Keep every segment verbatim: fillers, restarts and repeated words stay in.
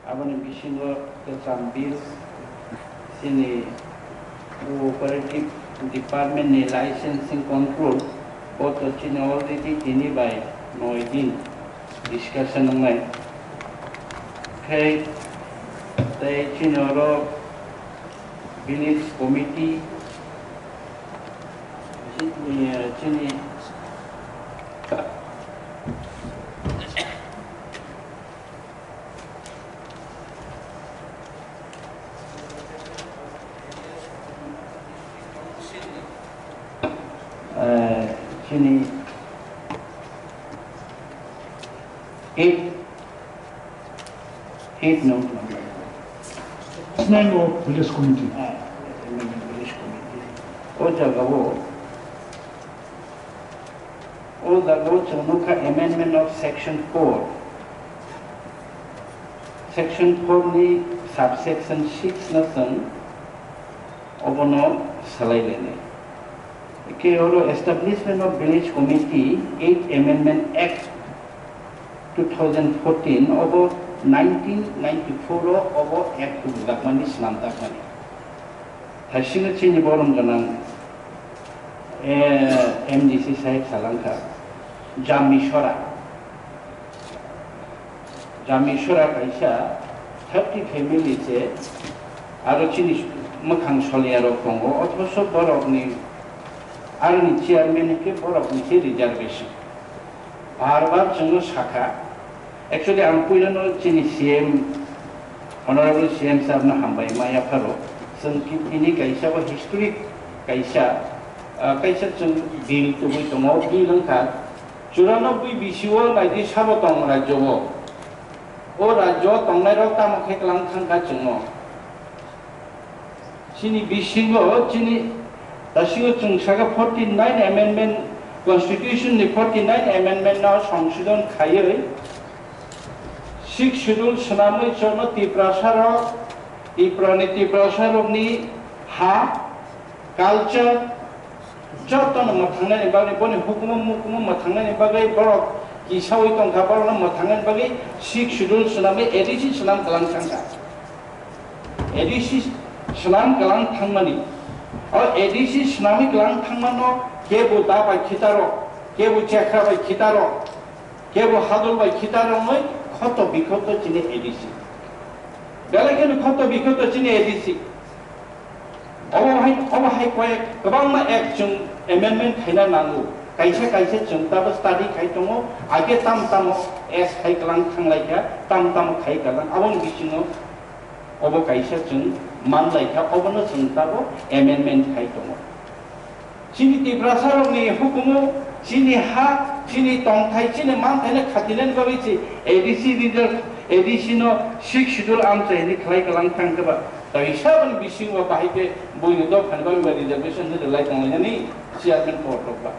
Aboni bisingo kwcham bill, chini cooperative department ni licensing control, bo to chini already tini bai noi din discussion wngnai. Khe tei chini oro village committee, chini, chini Eh, chini eight, eight no. Chairman of Village Committee. Ah, Village Committee. O jaga o O jaga o chwng nukha amendment of section four. Section four ni subsection six no chwng obono swlailainai. Khe oro Establishment of Village Committee eighth Amendment Act two thousand fourteen obo nineteen ninety-four o obo act tubujakmani, swnamjakmani. Thaisingo chini borom gwnang, eh, M D C sahib salangkha, Jami Sora. Jami Sora kaisa thirty family se aro chini mwkhang soliya rok tongo, othoso borokni aroni chairman hwnkhe borokni se reservation. Bar bar chwngno sakha, actually ang puilano chini C M, Honorable C M sir no hambai ma yapharo, chwng ki-, tini kaisa bo historic kaisa, ah, kaisa chwng bill tubui tongo, bill wngkha churano bui bisio naidi sabo tong rajyo o. O rajyo tongnai rok tamo khe kwlang thangkha chwngno. Chini bisingo chini dasingo chwng saka forty nine amendment, constitution ni forty nine amendment no songsodon khaiwi sixth schedule swnamwi chwngno Tiprasa rok, Tipra ni Tiprasa rokni ha, culture, jotono mwthangnani bagwi, boni hukumu mukumu mwthangnani bagwi borok kisawi tongkha, borokno mwthangnani bagwi sixth schedule swnamwi A D C swnam kwlang thangkha. A D C swnam kwlang thangmani, o A D C swnamwi kwlang thangmano kebo da bai khitarok, kebo chekra bai khitarok, kebo hadol bai khitarok wngwi khoto bikhoto chini A D C. Belai kheno khoto bikhoto chini A D C. Obo hai, obo hai koyek kwbangma act chwng amendment khaina nango. Kaisa kaisa chwng tabo study khai tongo, age tam tamo S khai kwlang thanglaikha, tam tamo khai kwlang. Aboni bisingo obo kaisa chwng manlaikha, obono chwng tabo amendment khai tongo. Chini Tiprasa rokni hukumu, chini ha, chini tongthai, chini manthaino khatinani bagwi se A D C leader, A D C no sixth schedule amchaini khlai kwlang thangkhe ba, kaisa boni bisingo bahai khe buini dophani bagwi ba reservation no rwlai tonglainani chairman kotor ba.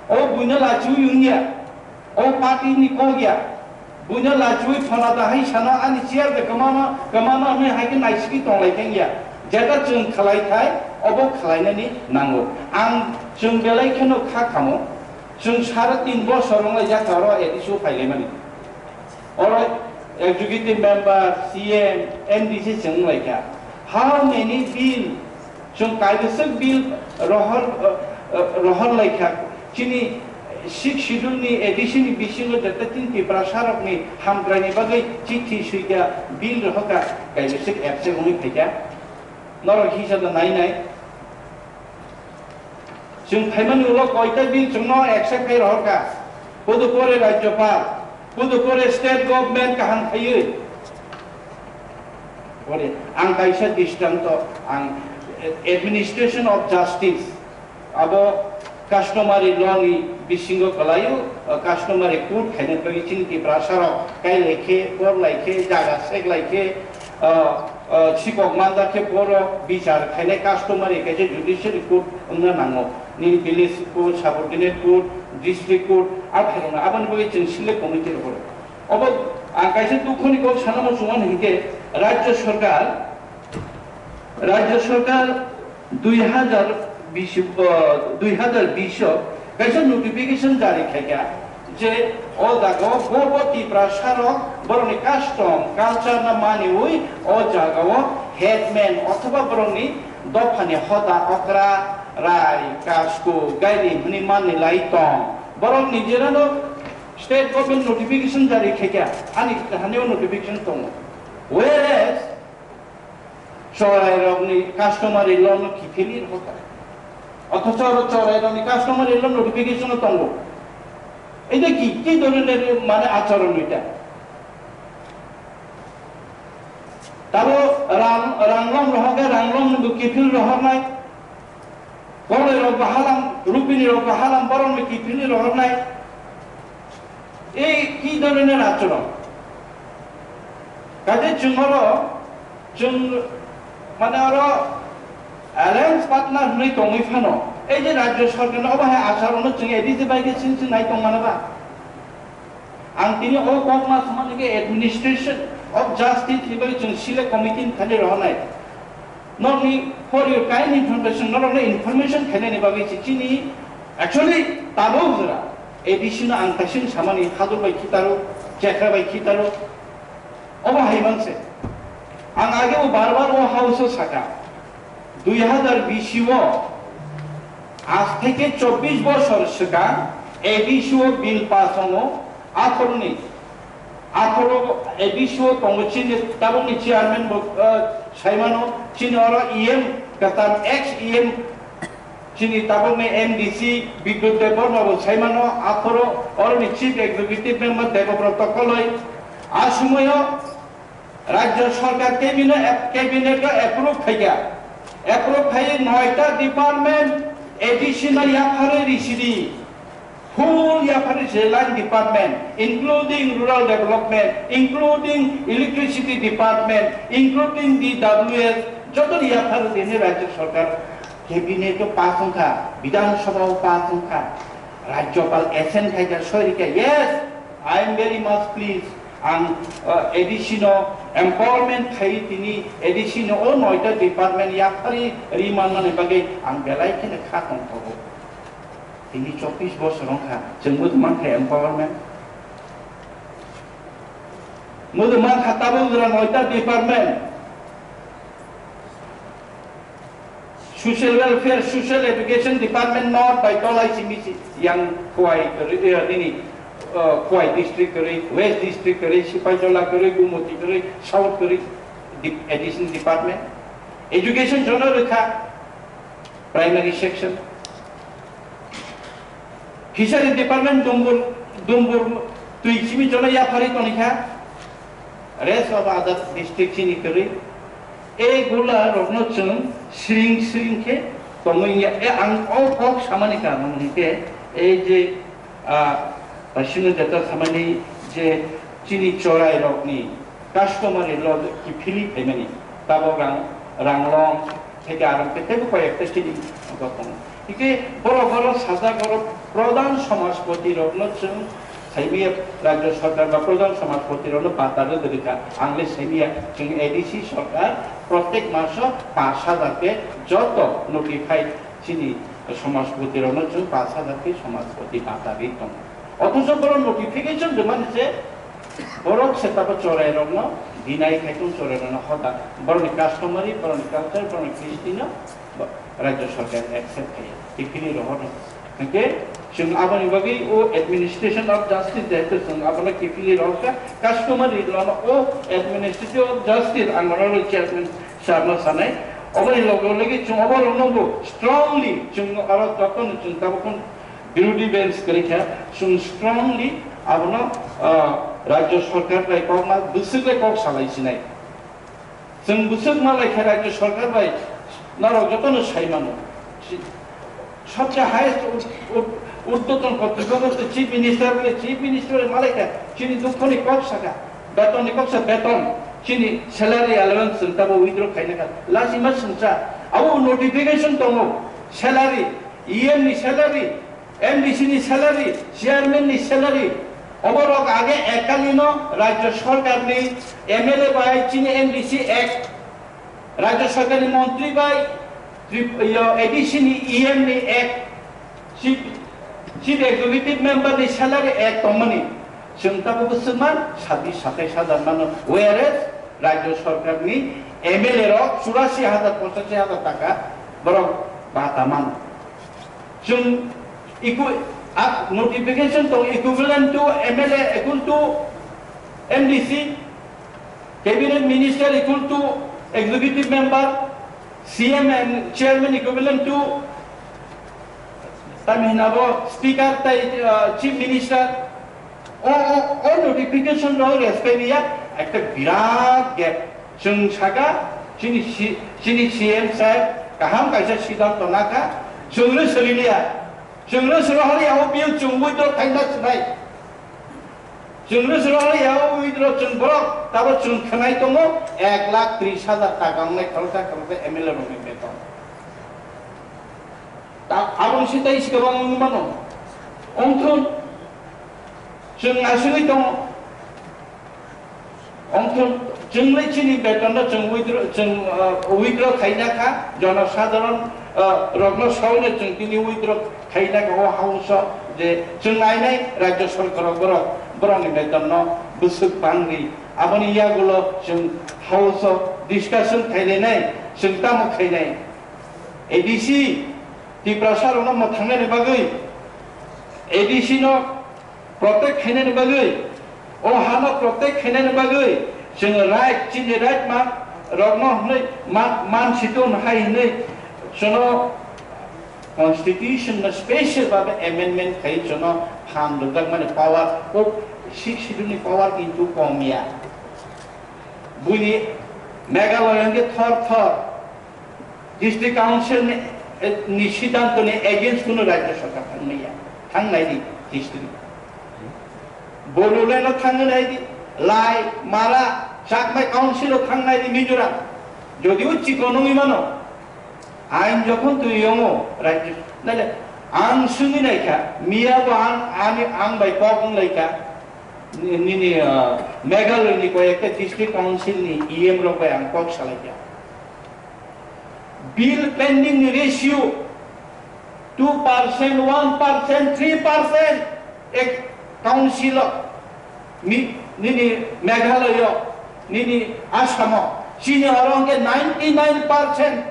O buino lachiui wngya. O party ni kok ya. Buino lachiui phano da hai sano ani chair de kwmano, kwmano hwnwi hai khe naisigwi tonglai thang ya. Jeta chwng khlai thai, obo khlainani nango. Ang chwng belai kheno kha khamo. Chwng sara tin bosor wnglaijak oro A D C o phailaimani. Oro executive member, C M, M D C chwng wnglaikha. How many bill Chwng kaibwswk bill rohor, eh, eh, rohor laikha. Chini sixth schedule ni A D C ni bisingo jeta tin Tiprasa rokni hamkraini bagwi chithi swikha, bill rohorkha, kaibwswk absent wngwi phaikha. Norok hisa da nai nai. Chwng phaimani ulo koita bill chwngno accept khai rohorkha. Pudupore Rajyapal. Pudupore state government kaham khaiwi. Ore, ang kaisa distranto, ang administration of justice, abo customary law ni bisingo kwlaio, customary court khaina bagwi chini Tiprasa rok kai laikhe, por laikhe, jaga sek laikhe, ah, ah, sikok manda khe poro bichar khainai customary kaisa judiciary court wngna nango. Nini village court, subordinate court, district court, a khairokno aboni bagwi chwng select committee rok. Obo ang kaisa dukhoni kok sana muchungo hinkhe Rajya Sarkar, Rajya Sarkar dui hazar bish, ah, dui hazar bish o kaisa notification jari khaikha. Je o jagao bo bo Tiprasa rok borokni custom culture no maniwi o jagao headman othoba borokni dophani hoda okra rai kasku gaini hwnwi manwi lai tong. Borok nijera no state government notification jari khaikha, ani haneo notification tongo. Whereas Chorai rokni customary law no kiphilwi rwkha. Othocho oro chorai rokni customary law notification o tongo. Ei je ki, ki dhoroner mane achoron eta? Tabo rang, ranglong rohorkhe ranglong no kiphil rohornai. Koloi rok bo halam, rupini rok bo halam, borok no kiphilwi rohornai. Ei ki dhoroner achoron? Kaje chwng oro, chwng mane oro alliance partner hwnwi tongwi phano, ei je rajya sarkar no obo hai achoron no chwng A D C bai khe sing sing nai tong mano ba? Ang tini o kokma samani khe administration of justice ni bagwi chwng select committee ni thani rohornai. Nokni for your kind information, norokno information khainani bagwi se chini actually tabuk jora A D C no ang kaising samani Hadur bai khitaro, Chekra bai khitaro, obo hai manse. Ang age o bar bar o house o saka, dui hazar bish o, aaj theke chobbish bosor swkang A D C o bill pass wngo, athoroni, athoro A D C o tongo chini tabukni chairman bo, ah, saimano, chini oro E M kwtal ex E M, chini tabukni M D C Bidyut Debbarma bo saimano, athoro oroni chief executive member Debobroto Koloi. A sumaio Rajya Sarkar cabinet, cabinet o approve khaikha. Approve khai noita department A D C no yapharwi risidi. Full yapharwi se line department, including rural development, including electricity department, including D W S, joto yapharwi dini Rajya Sarkar cabinet o pass wngkha, Bidhan Sabha o pass wngkha, Rajyapal assent khaikha, soi rikha, yes, I am very much pleased. Ang, uh, A D C no empowerment khai tini A D C no o noita department yaphari ri manmani bagwi ang belai kheno kha tongthogo. Tini chobbish bosor wngkha, chwng bo mankha empowerment. Bo mankha tabuk jora noita department. Social Welfare, Social Education Department north bai tolai simi si yang Khowai, eh, nini, eh, Khowai district kwrwi, West district kwrwi, Sipaijala kwrwi, Gumoti kwrwi, South kwrwi, dip-, Education Department. Education jono rwkha, primary section. Fishery Department Dumbur, Dumbur twi simi jono yaphari tongkha, rest of other district chini kwrwi. E gula rokno chwng sring sring khe tongwi ya. E ang o kok samani karon hwnkhe, ei je, ah, sino jeta samani je chini chorai rokni customary law kiphilwi phaimani, tabok rang, ranglong, theke aro khe teibo koi ekta chini tongo. Hike borok oro sajak oro pradhan samajpati rokno chwng saimaya rajya sarkar ba pradhan samajpati rokno bata rwdi rwkha. Ang le saimaya chwng A D C sarkar protek maso pash hajar khe joto notify chini samajpati rokno chwng pash hajar khe samajpati bata rwi tongo. Othocho borok notification rwmani se borok se tabo chorai rokno deny khai tong, chorai rokno hoda borokni customary, borokni culture, borokni Christian no bo-, rajya sarkar accept khai, kiphilwi rohorno. Hwnkhe chwng aboni bagwi o administration of justice jehetu chwng abono kiphilwi rohorkha, customary law no o administration of justice ang bono chairman sir no sanai. Oboni loge loge chwng oborokno bo strongly chwng oro jotono chwng tabukno birodhi bench kwrwi kha, chwng strongly abono, ah, rajya sarkar bai kokma bwswk bai kok salai sinai. Chwng bwswk malai khe rajya sarkar bai norok jotono sai mano. Si-, sobse highest ud-, ud-, urdhwton kortripokko chief minister bai, chief minister bai malai kha chini dukhoni kok saka, betonni kok sa beton, chini salary allowance chwng tabo withdraw khaina kha. Lachima swngcha, abo notification tongo, salary, E M ni salary, M D C ni salary, chairman ni salary, oborok age ekalino rajya sarkar ni M L A bai chini M D C ek, rajya sarkar ni montri bai, Trip-, yo, A D C ni E M ni ek, si-, Chief Executive Member ni salary ek tongmani, chwng tabuk swkma sabbish satais hajar mano, whereas Rajya Sarkar ni M L A rok churasi hajar, pochashi hajar taka borok bata mano. Chwng equi-, ah, notification tong equivalent to M L A equal to M D C, Cabinet Minister equal to Executive Member, C M and Chairman equivalent to, tamo hwnwi abo Speaker tai, uh, Chief Minister. O, o, o notification rok respect ya, ekta birat gap. Chwng saka, chini si-, chini C M saheb kaham kaisa siddhanto nakha, chwngno swliliya. Chwngno swliliya, o bill chwng withdraw khaina swnai. Chwngno swliliya, o withdraw chwng borok, tabo chwng khwnai tongo, ek lakh tris hajar taka wngnai khoroksa khoroksa M L A rokni beton. Ta aboni si tai sikabang wngwi mano. Ongthun chwng asugwi tongo. Ongthun chwng le chini betonno chwng withdraw, chwng, uh, withdraw khaina kha, jonosadharon, uh, rokno sawi no chwng tini withdraw khaina kha o house o je chwng nainai Rajya Sarkar o borok, borokni betonno bwswk bangri. Aboni yagulo chwng house o discussion khailainai, chwng tamo khainai. A D C Tiprasa rokno mwthangnani bagwi, A D C no protect khainani bagwi, o hano protect khainani bagwi chwng right, chini right ma rokno hwnwi ma-, man situng hai hwnwi chwngno constitution no special babe amendment khai chwngno phan rwjakmani power, o Sixth Schedule ni power kintu kom ya. Buini Meghalaya hwnkhe thor thor District Council ni, eh, ni siddhanto ni against kuno Rajya Sarkar thang maya, thang nai di district. Bodoland o thang nai di, Lai, Mara, Chakma Council o thang nai di Mizoram. Jodi o chikon wngwi mano, ain jokhon twi yongo, Rajya, naile ang swngwi nai kha, miya bo ang, ani, ang bai kok wng lai kha, ni-, nini, ah, Meghalaya ni koi ekta District Council ni E M rok bai ang kok salai kha. Bill pending ni ratio two percent, one percent, three percent ek council o ni-, nini Meghalaya o, nini Assam o, chini oro hwnkhe ninety nine percent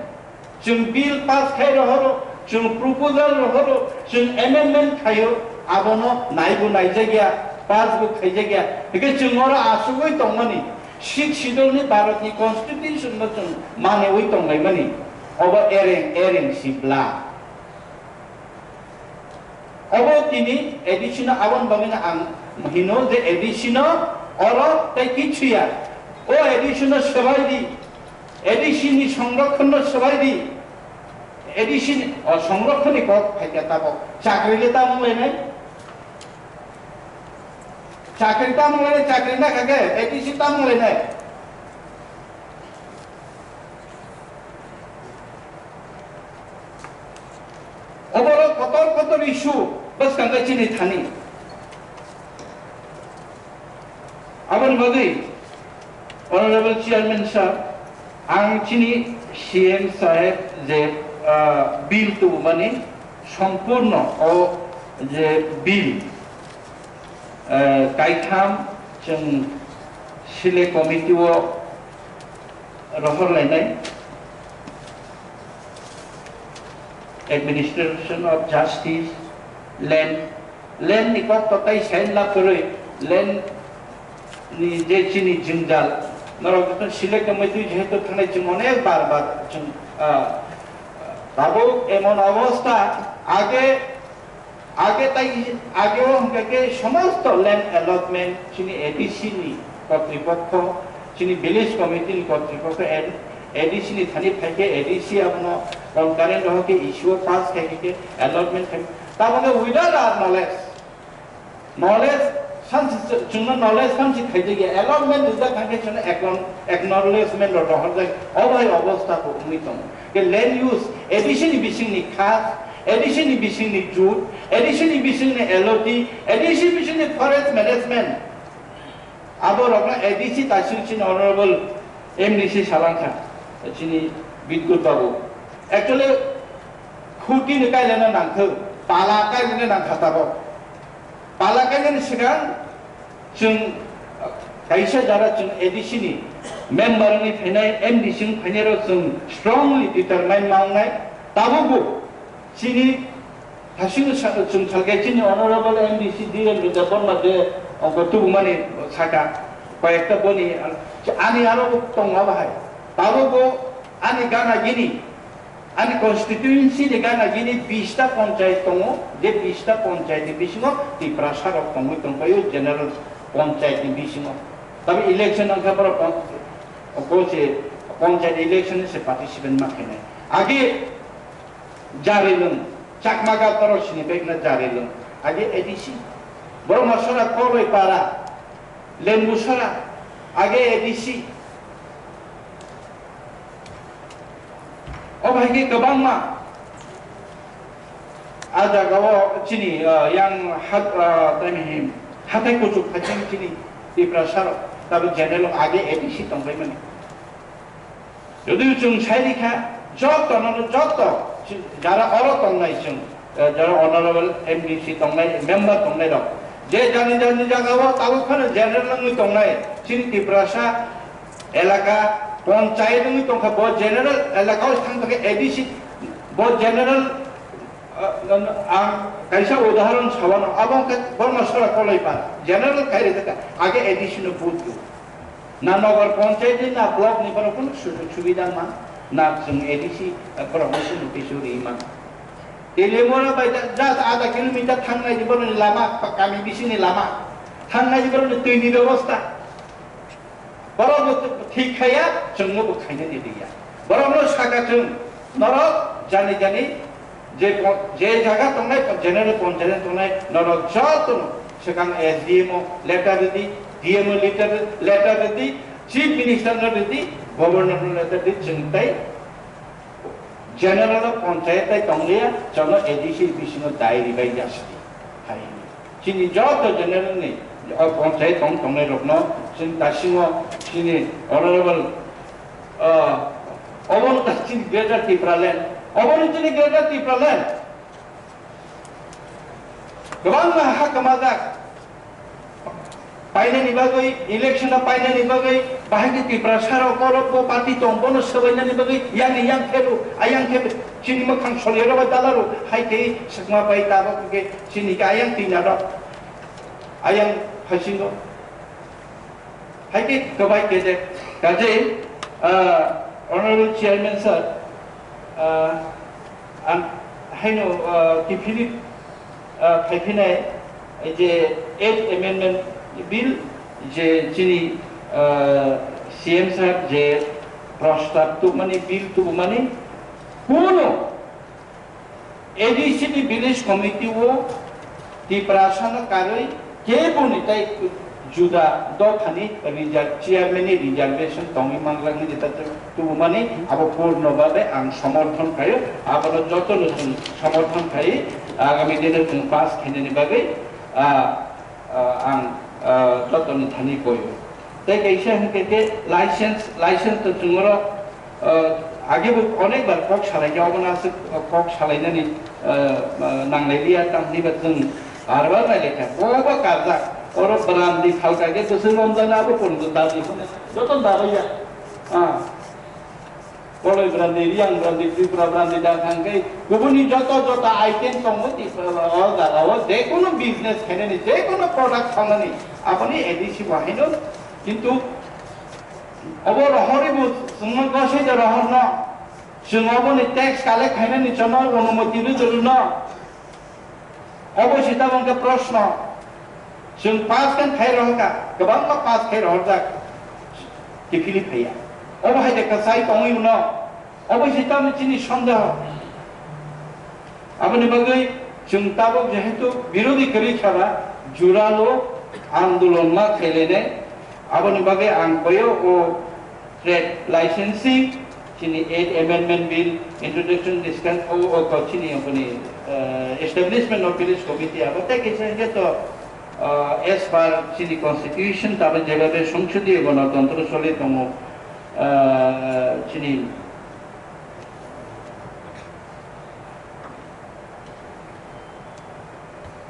chwng bill pass khai rohoro, chwng proposal rohoro, chwng amendment khaio, abono naibo naijakya, pass bo khaijakya. Hwnkhe chwng oro asugwi tongmani, Sixth Schedule ni Bharat ni constitution no chwng manwi tonglaimani, obo ereng ereng si bla. Obo tini A D C no aboni bagwi no ang hino je A D C no oro tei kichu ya. O A D C no swbai di, A D C ni songrokhon no swbai di, A D C ni, o, songrokhon ni kok phaikha tabok. Chakri le tamo lainai? Chakri tamo lainai, chakri na kage, A D C tamo lainai? Oborok kotor kotor issue bwskango chini thani. Aboni bagwi, Honorable Chairman Sir, ang chini C M Saheb je, ah, bill tubumani sompurno o je bill, ah, kaitham chwng Select Committee o rohor lainai, Administration of Justice, Land, Land ni kok to tai sign la kwrwi, land ni je chini jwngjal, norok joto Select Committee jehetu thangnai chwng onek bar bar chwng, ah, tabuk emon obostha, age Age tai, age o hwnkhe khe somosto land allotment chini A D C ni kotripokho, chini village committee ni kotripokho, A D C ni thani phai khe A D C abono concurrent rohor khe issue o pass khai khe allotment khai. Tabokhe without our knowledge, knowledge samsi chwngno knowledge samsi khaijak ya, allotment rijak thang khe chwngno acknow-, acknowledgement rok rohorjak, o bai obostha bo wngwi tongo. Khe land use, A D C ni bisingni khas, A D C ni bisingni jut, A D C ni bisingni L O T, A D C bisingni forest management. Abo rokno A D C taisuk chini honorable M D C salangkha, chini Bidgut babu. Actually, khuti ni kailana nangthok. Pala kainani nangkha tabok. Pala kainani swkang chwng kaisa jara chwng A D C ni member wngwi phainai, M D C wng phainairok chwng strongly determine ma wngnai. Tabukbo chini hasingo sa-, chwng salkhe chini honorable M D C D L Debbarma je ongkho tubumani saka, koyekta boni ani aro tongo bahai. Tabukbo ani gana gini Ani constituency ni gana gini bista panchayat tongo, je bista panchayat ni bisingo Tiprasa rok tongwi tongpaio general panchayat ni bisingo. Tabi election wngkha borok pon-, obo se panchayat election se participant ma khainai. Age Jarilung, Chakma Gataro sini bekna Jarilung, age A D C. Borok masora Koloi para, Lembusara, age A D C. O bai khe kwbangma a jagao chini, ah, yang hat-, ah, tani him, hathai kuchuk phaising chini Tiprasa rok, tabi general age A D C tongbai mani. Jodi chwng sai rikha, joto no joto jara oro tongnai chwng, eh, jara honorable M D C tongnai, member tongnai rok. Je jani jani jagao tabuk phano general wngwi tongnai, chini Tiprasa elaka, panchayat wngwi tongkha, bo general elaka o thang thangkhe A D C, bo general, uh, ang kaisa udahoron sawano, abo wngkha Bormasora Koloi para, general khairi thaka, age A D C no vote rw. Na nogor panchayat ni, na block ni borok kunu sujog subida man, na chwng A D C, eh, borok no kunu kisu ri man. Telemora bai da, just adha kilometer thangnai di borok ni lama, pa-, kami bisi ni lama, thangnai di borok ni twi ni bebosta. Borok no thik khaya, chwngno bo khainani liya. Borok no saka chwng, norok jani jani je po-, je jaga tongnai, general panchayat tongnai, norok joto no swkang S D M o letter rwdi, D M o letter, letter rwdi, chief minister no rwdi, governor no letter rwdi, chwng tai General o panchayat tai tongliya, jono A D C bisingo dai ribai yasdi. Hai. Chini joto general ni, o panchayat tong tongnai rokno, chini dasingo, chini honorable, ah, obo no ta chini Greater Tipraland, obo no chini Greater Tipraland. Kwbangma ha kwmajak. Painani bagwi, election o painani bagwi, bahai khe Tiprasa rok oro bo party tong, bono swbainani bagwi, yang ni yang khe rw, ayang khe chini mwkhang solero bai dala rw, hai khe swkma bai tabok khe chini khe ayang twi narok, ayang haisingo. Hai khe kwbai khe de. Kaje, ah, Honorable Chairman sir, ah, ang haino, ah, kiphilip, ah, khaiphinai je Eighth Amendment Bill je chini, ah, C M sir je prostab tubumani, bill tubumani, kuno A D C ni village committee o Tiprasa no karwi keboni tai juda dophani reserve, chairman ni reservation tongwi manglak ni jeta tubumani abo purno babe ang somorthon khaio, abono jotono chwng somorthon khai agami dino chwng pass khainani bagwi, ah, ah, ang, ah, jotoni thani koio. Tei kaisa hwnkhe khe license, license to chwng oro, ah, age bo onek bar kok salai khe, obono aswk kok salainani, ah, ah, nanglai liya, tamni ba chwng bar bar nai lekha. Bo bo karjak, oro brandi phalka khe bwswk romjana abo porjonto dabi hwnwi joto dabaiya. Ah. Koloi brandi, Riyang brandi, Tripura brandi da thang khe kubuni joto joto item tongo Tripura o jaga o, je kono business khainani, je kono product khainani, aboni A D C bo haino. Kintu obo rohorwi bo chwngno gosai de rohorno, chwng oboni tax collect khainani chwngno onumoti rwjak rwno. Obo se tabuk khe proshno. Chwng pass khe khai rohorkha, kwbangma pass khai rohorjak. Kiphilwi phaiya. Obo hai de kwchai tongwi mano. Obo se tabuk chini sondeho. Aboni bagwi chwng tabuk jehetu birodhi kwrwi kha ba, juralo andolon ma khailainai. Aboni bagwi ang koyo o trade licensing, chini Eighth Amendment Bill, introduction discuss, o, o, ko chini, o, koni, eh, establishment of village committee, abo tei kisa hingke to, eh, as per chini constitution, tabe jebabe songsodiyo gonotantro choli tongo, eh, chini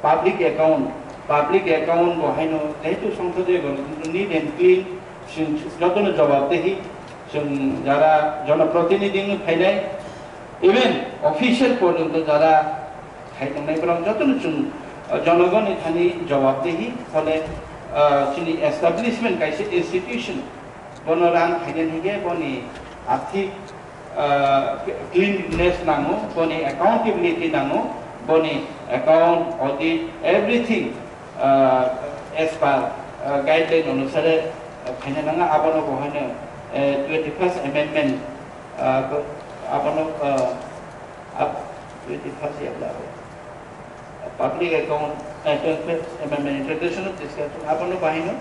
Public account, public account bo haino jehetu songsode bo neat and clean, chwng jotono jobabdehi, chwng jara jonoprotinidhi wngwi phainai, even official porjonto jara khai tongnai borok jotono chwng, uh, jonogonni thani jobabdehi, phole, uh, chini establishment kaisa institution, bono rang khainani hingke boni arthik, ah, cleanliness nango, boni accountability nango, boni account, audit, everything, ah, as per, ah, guideline onusare, ah, khaina nanga. Abono bo haino, eh, twenty first amendment, ah, abono, ah, ab-, twenty first ya, public account, eh, twenty first amendment introduction of discussion, abono bahino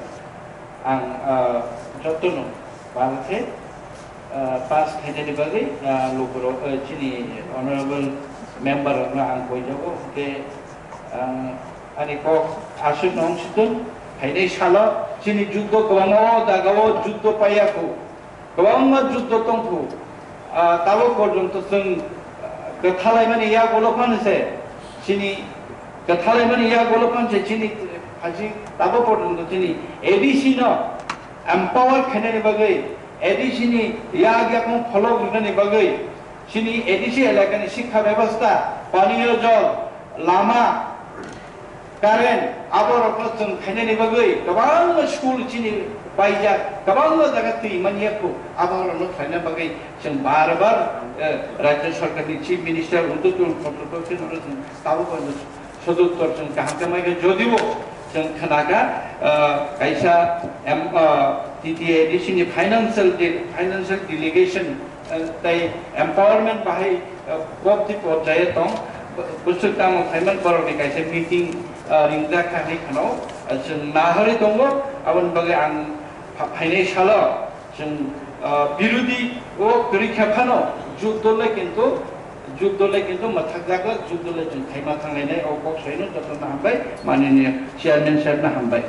ang, ah, jotono bal khe, ah, pass khainani bagwi, ah, lukurok, eh, chini honorable member rokno ang koijago, hwnkhe ang ani kok aswkno wng sitwng, phainai salo chini juddo kwbangma o jagao juddo paiya kho. Kwbangma juddo tongkhu, ah, tabuk porjonto chwng, ah, kwthalaimani yagulo phano se chini, kwthalaimani yagulo phano se chini, ah, phaji tabuk porjonto chini A D C no empower khainani bagwi, A D C ni yak yakung pholok rwnani bagwi, chini A D C elakani sikha bebostha, paniyo jol, lama, current, aborokno chwng khainani bagwi kwbangma school chini paijak, kwbangma jaga twi manya kho, aborokno khlaina bagwi chwng bar bar, eh, Rajya Sarkarni Chief Minister Uddhar Tumukar Chandra Babu chwng tabuk sodottor chwng kaham khe maikha, jodibo chwng khnakha, eh, kaisa em, eh, T T A D C ni financial de-, financial delegation, eh, tei empowerment bahai, eh, kok twi porjaya tong, bwswk tamo khaiman borokni kaisa meeting, eh, ringjak kha hai kheno, eh, chwng nahorwi tongo. Aboni bagwi ang pha-, phainai salo chwng, eh, birodi o kwrwi kha phano juddo le kintu, juddo le kintu mwthakjago, juddo le chwng khaima thanglainai. O kok saino jotono hambai, manini chairman sir no hambai.